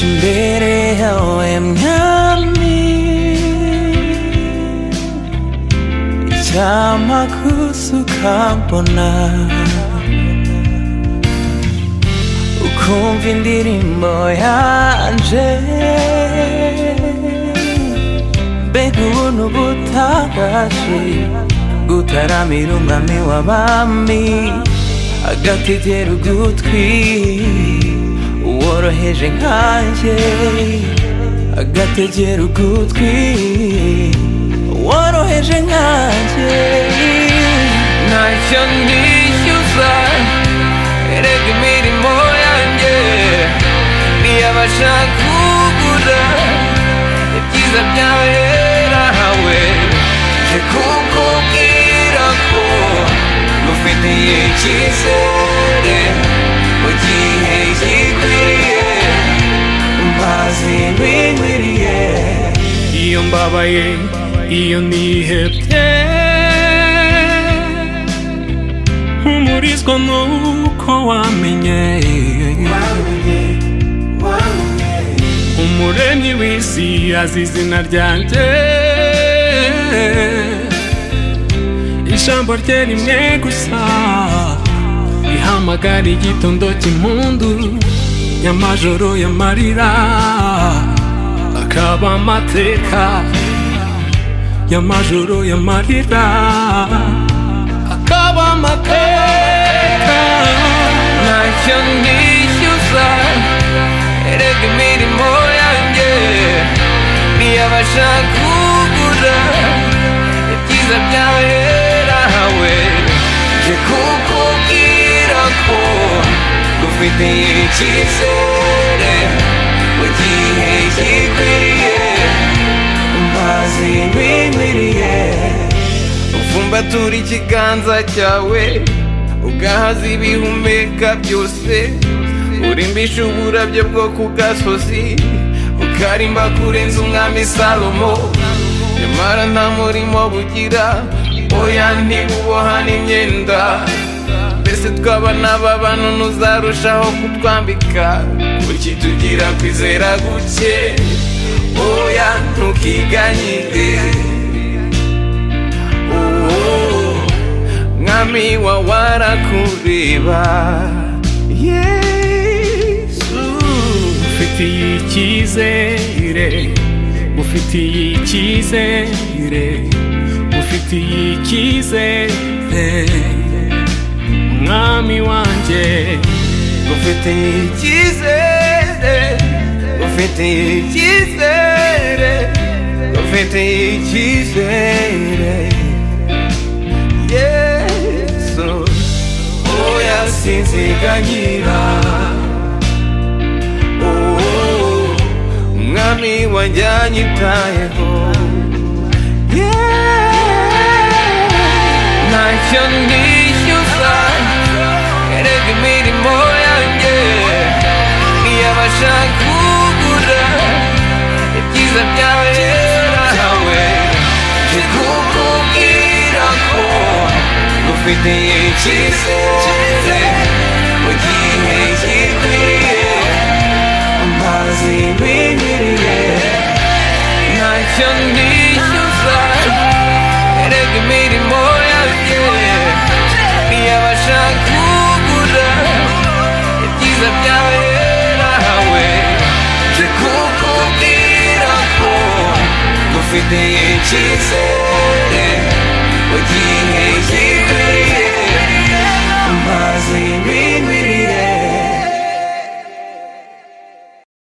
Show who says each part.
Speaker 1: Imbere yawe mwami, icyampa gusa ukambona, ukumva indirimbo yanje. Mbega ubuntu butangaje gutaramira umwami w'abami, agategera ugutwi uworoheje nkanjye, agategera ugutwi uworoheje nkanjye.
Speaker 2: Ntacyo nishyuza, erega imirimo yanjye ntiyabasha kugura ibyiza byawe nahawe. Nje kukubwira ko ngufitiye icyizere mu gihe gikwiriye,
Speaker 1: mazi binkwiriye.
Speaker 3: Iyo mbabaye, iyo nihebye, mpumurizwa nuko wamenye. Umuremyi w'isi azi izina ryanjye, ijambo rye rimwe gusa rihamagara igitondo cy'impundu, y'amajoro y'amarira akaba amateka, y'amajoro y'amarira akaba amateka.
Speaker 2: Ntacyo nishyuza, erega imirimo yanjye ntiyabasha kugura ibyiza byawe nahawe. Nje kukubwira ko ngufitiye icyizere mu gihe gikwiriye,
Speaker 1: mazi binkwiriye.
Speaker 2: Ufumbatura ikiganza cyawe, ugahaza ibihumeka byose, urimbisha uburabyo bwo ku gasozi, ukarimba kurenza umwami Salomo. Nyamara nta murimo bugira, oya, ntibuboha n'imyenda. Mbese twaba n'ababano ntuzarushaho kutwambika? Kuki tugira kwizera guke? Oya, ntukiganyire. Oh, mwami wa warakureba Yesu.
Speaker 3: Ufitiye icyizere, ufitiye icyizere, ufitiye icyizere, mwami wanjye.
Speaker 2: Ufitiye icyizere, ufitiye icyizere, ufitiye icyizere Yesu.
Speaker 1: Oya, sinziganyira.
Speaker 2: Oh, umwami wanjye anyitayeho.
Speaker 1: Yeah.
Speaker 2: Ntacyo nishyuza, erega imirimo yanjye ntiyabasha kugura ibyiza byawe nahawe. Nje kukubwira ko ngufitiye icyizere mu gihe gikwiriye,
Speaker 1: mazi binkwiriye.
Speaker 2: Ntacyo nishyuza, erega imirimo yanjye ntiyabasha kugura ibyiza byawe nahawe.
Speaker 1: Nje kukubwira ko ngufitiye icyizere.